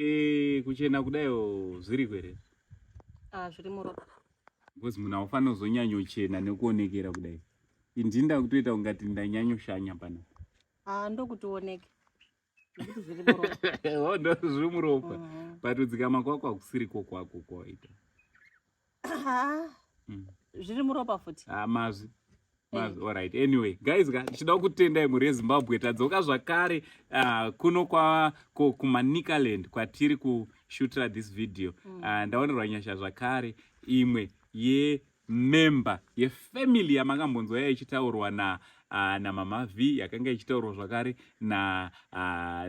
Eh, kuchena kudaio zviriko here? Ah, zviri muropa. Because munhu haufaniri kuzonyanyochena nekuonekera kudai. Indini ndakutoita kungati ndanyanyoshanya panapa. Ah, ndokuti uoneke. Nekuti zviri muropa. Oh, ndo zviri muropa. But kudzikama kwako hakusiriko kwako kwawaita. Ah, Zviri muropa futi. Ah, mazvi. Mazvi. All right. Anyway, guys, ka ndichida kutendai mhuri yeZimbabwe tadzoka zvakare kuno kwa kuManicaland kwatiri kushutira this video. Ndaonerwa nyasha zvakare imwe yemember yefamily yamakambonzwa yaichitaurwa na namama V, yakanga ichitaurwa zvakare na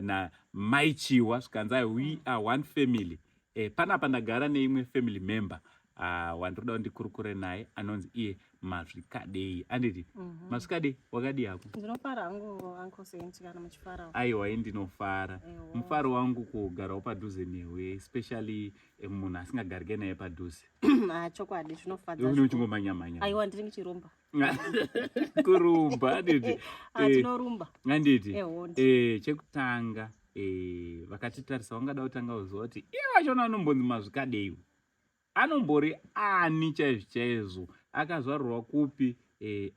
na Mai Chiwa, zvikanzi we are one family. Panapa ndagara neimwe family member wandiroda ndikurukure naye anonzi iye Mazvikadei. Anditi Mazvikadei, wakadii hako? Ndinofara hangu, Uncle Saint, kana muchifara. Aiwa, ndinofara. Mufaro wangu kugarawo padhuze newe, especially munhu asingagarike naye padhuze. Ah, chokwadi zvinofadza. Une uchingomhanya-mhanya. Aiwa, ndiri muchirumba. Kurumba, anditi? Ah, tinorumba. Anditi? Ewo. Chekutanga, vakatitarisa vangada kutanga kuziva kuti iye vachona anombonzi Mazvikadei anombori ani chaizvo chaizvo, akazvarurwa kupi,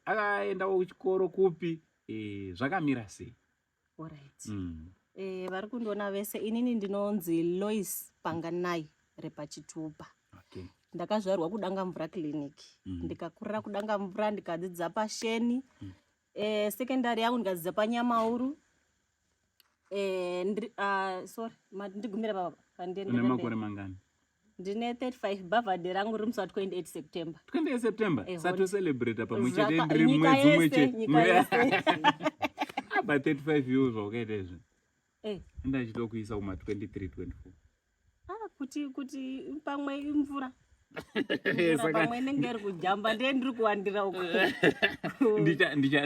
akaendawo kuchikoro kupi, zvakamira sei? Alright. Vari kundiona vese, inini ndinonzi Lois Panganai repachitupa. Ndakazvarwa kuDangamvura Clinic. Ndikakurira kuDangamvura, ndikadzidza pasheni. Secondary yangu ndikadzidza paNyamauru. Sorry, ndigumira baba. Une makore mangani? Ndine 35, birthday rangu riri musi wa 28 September. 28 September? Satocelebrata pamwe chete, ndiri mwedzi umwe chete. Nyika yese. Apa 35 years zvaukaita izvi. Enda kuisa kuma 23 24. Ah, kuti pamwe imvura. Pamwe inenge iri kujamba, ndiye ndiri kuwandira uko.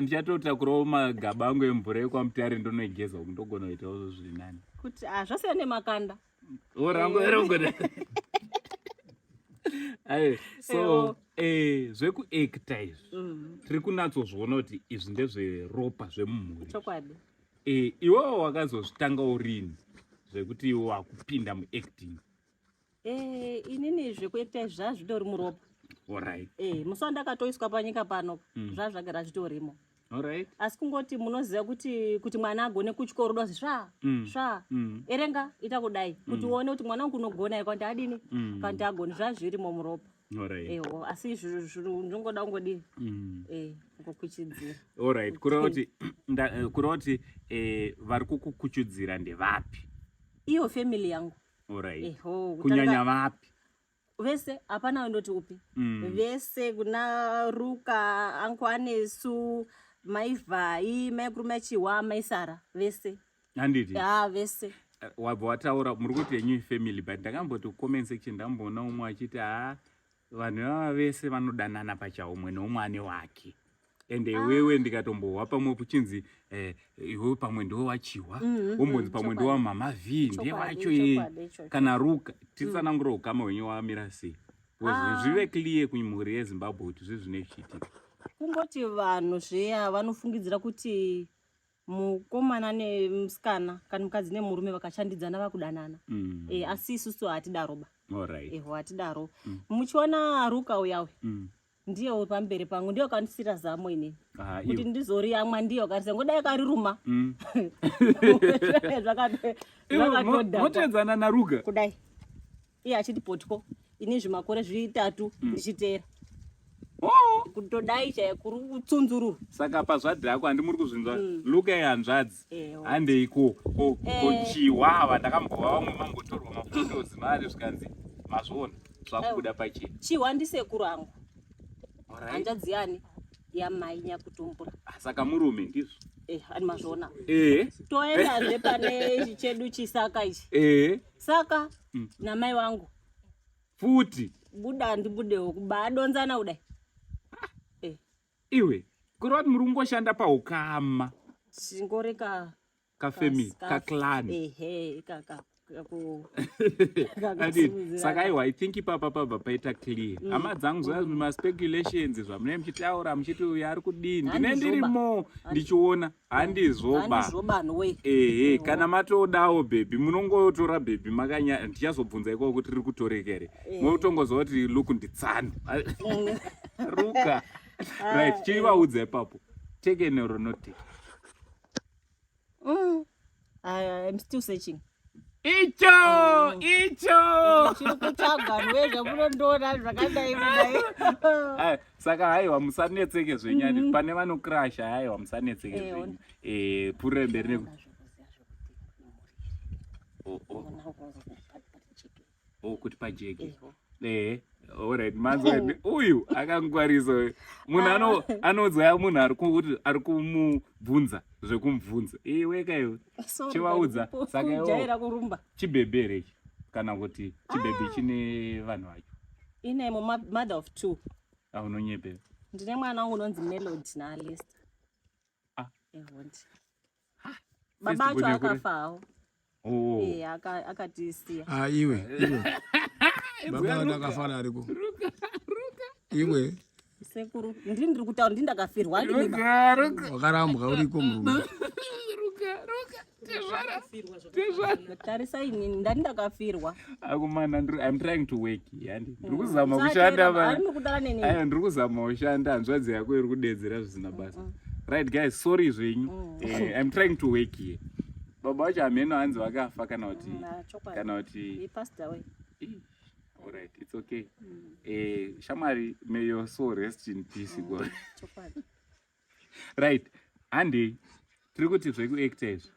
Ndichatotakurawo magaba angu emvura yekwaMutare, ndonoigeza uku, ndogona kuitawo zviri nani. Kuti ah, zvasiyana nemakanda. Orangu erongona. Aye, so zvekuacta izvi tiri kunatsozviona kuti izvi ndezveropa, zvemumhuri. Chokwadi. Iwewo wakazozvitanga urini zvekuti iwe wakupinda muacting? Inini zvekuacta izvi zvazvitori muropa. Musi wandakatoiswa panyika pano, zvazvagara zvitorimo. Asi kungoti munoziva kuti mwana agone kuchikoro dozi sva sva erenga, ita kudai, kuti uone kuti mwana wangu unogona here, kanti adini, kanti agoni, zvazvirimo muropa. Eho, asi ndinongoda kungodini, kungokuchidzira. Alright, kureva kuti vari kukukuchudzira ndevapi? Iyo family yangu. Eho. Kunyanya vapi? Vese, hapana wendoti upi. Vese, kuna Ruka, angu Anesu, Maivhai, Maikuru Machiwa, Maisara, vese. Handiti? Ya, vese. Wabva wataura muri kuti yenyu family, but ndakamboti comment section ndamboona umwe achiti ha, vanhu ivava vese vanodanana pachavo, umwe neumwe ane wake, ende iwewe ndikatombohwa pamwe kuchinzi iwewe pamwe ndiwe waChihwa, wombonzi pamwe ndiwe wamama V, ndiye wacho ye kana Ruka. Titsanangure ukama hwenyu wamira sei, because zvive clear kumhuri yeZimbabwe kuti zvi zvine zvichiitika. Kungoti vanhu zveya vanofungidzira kuti mukomana nemusikana kana mukadzi nemurume vakashandidzana vakudanana. Asi isusu hatidaro ba. Eho, hatidaro. Muchiona Ruka uyawe, ndiye uri pamberi pangu, ndiye wakandisira zamo inini kuti ndizoriyamwa, ndiye wakandisira, ngodai akariruma. Motedzana naRuka? Kudai iye achiti potyo, ini zvimakore 3 ndichiteera. Kutodai chaiye kuri kutsunzururu. Saka pazvadhako handi muri kuzvinzwa? Luka yehanzvadzi, handei koChihwa ava ndakambova vamwe mambotorwa maphotos mari, zvikanzi mazviona zvakubuda pachena. Chihwa ndisekuru angu, hanzvadzi yani yamai nyakutumbura. Ah, saka murume ndizvo. Ani mazviona. Toendazve pane ichi chedu chisaka ichi. Saka namai vangu Futi. Buda ndibudewo, kubadonzana kudai. Iwe kureva kuti muri kungoshanda paukama. Chingoreka kafamily, kaclan. Ehe, ikaka. Saka aiwa, I think ipapa pabva paita clear. Hama dzangu, zva maspeculations zvamunee muchitaura muchiti uyu ari kudini, ndine ndirimo ndichiona handizvoba. Ehe, kana matodawo bhebhi, munongotora bhebhi makanya. Ndichazobvunza ikoko kuti riri kutoreka here. Motongoziva kuti look, nditsano ruka. Right, chivaudza ipapo, taken or not taken? I'm still searching. Icho icho. Chiri kutsvaga nwe zvamunondoona zvakadai kudai. Ah, saka haiwa, musanetseke zvenyu andi pane vanokrasha. Haiwa, musanetseke zvenyu. Purire mberi neku oh, kuti pajeke. Ehe, alright, manzwa, uyu akangwarisa uyu munhu anonzwa munhu ari kuti ari kumubvunza zvekumubvunza. Iwe kaiwe, chivaudza saka iwo. Jaira kurumba. Chibhebhi here ichi, kana kuti chibhebhi chine vanhu vacho? Ine mother of two. Aunonyepera. Ndine mwana wangu unonzi Melody naAlista. Ah. Ehondi baba acho First born. akafawo. Oh. Eh, akatisiya. Ah, iwe iwe, baba ndakafara ariko iwe. Sekuru, ndini ndiri kutaura, ndini ndakafirwa, ndini. Ruka, ruka. Wakarambwa uriko murume. Ruka, ruka, tezvara, tezvara. Tarisa, inini ndani ndakafirwa. Akumana, I'm trying to work, yandi ndiri kuzama kushanda. Ari kudara neni. Aiwa, ndiri kuzama kushanda. Hanzvadzi yako iri kudedzera zvisina basa. Right guys, sorry zvenyu. I'm trying to work here. Baba vacho hameno, hanzi vakafa kana kuti Chokwadi. kana kuti He passed away. Ih, alright, it's okay. Shamwari, may your soul rest in peace. God. Chokwadi. Right, handei. Tiri kuti zvekuacta izvi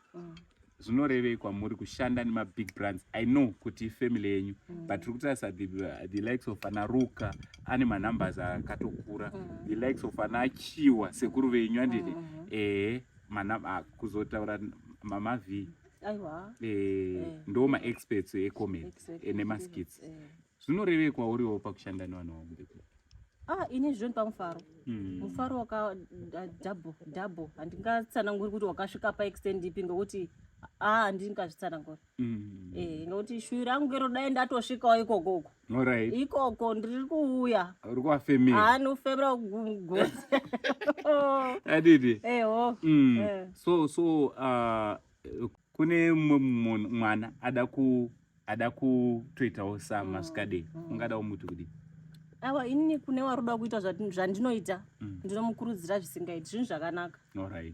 zvinorevei kwamuri, kushanda nemabig brands? I know kuti ifamily yenyu, but tiri kutarisa the likes of ana Ruka, ane manumbers akatokura, the likes of ana Chiwa, sekuru venyu, anditi? Ehe, kuzotaura Mama V. Aiwa. Ndo maexperts ecomedy nemaskits. Zvinorevei kwauriwo pakushanda nevanhu vamwe? Ah, ini zvinonipa mufaro, mufaro waka double double. Handingatsananguri kuti wakasvika paextent ipi, ngekuti ah, handingazvitsananguri. Ngekuti shuwiro rangu ngero dai ndatosvikawo ikokoko. Ikoko ndiri kuuya. Uri kuwafemera. Haanofemera gotsi. Adidi. Eho. So kune mumwe mwana ada kutoitawo samasvikadei, ungada kumuti kudii? Awa, inini kune waruda kuita zvandinoita, ndinomukurudzira zvisingaiti, zvinhu zvakanaka.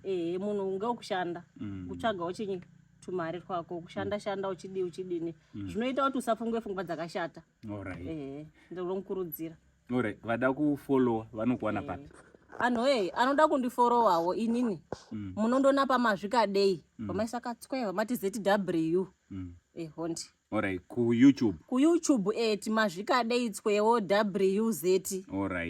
Ehe, munhu ngewekushanda, kutsvagawo chinyi tumari twako, kushanda shanda, uchidii uchidini, zvinoita kuti usafunge pfungwa dzakashata. Ehe, ndinomukurudzira. Alright, vada kufollowa vanokuwana papi? Anhu e anoda kundiforowawo inini, munondona paMazvikadei, pamaisa katswe, vamati ZW. Ehondi. Alright, kuYouTube. KuYouTube eti Mazvikadei tswewo WZ.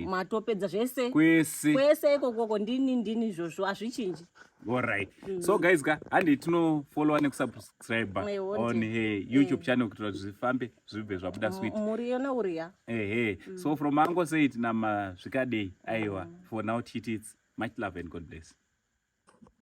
Matopedza zvese. Kwese. Kwese ikokoko ndini, ndini izvozvo, hazvichinji. Alright, so guys ka, handi tinofollowa nekusubscribe on her YouTube channel kuitira kuti zvifambe, zvibve zvabuda sweet. Muriyo neuriya. Ehe, so from ango said naMazvikadei, aiwa, for now tichiti it's much love and God bless.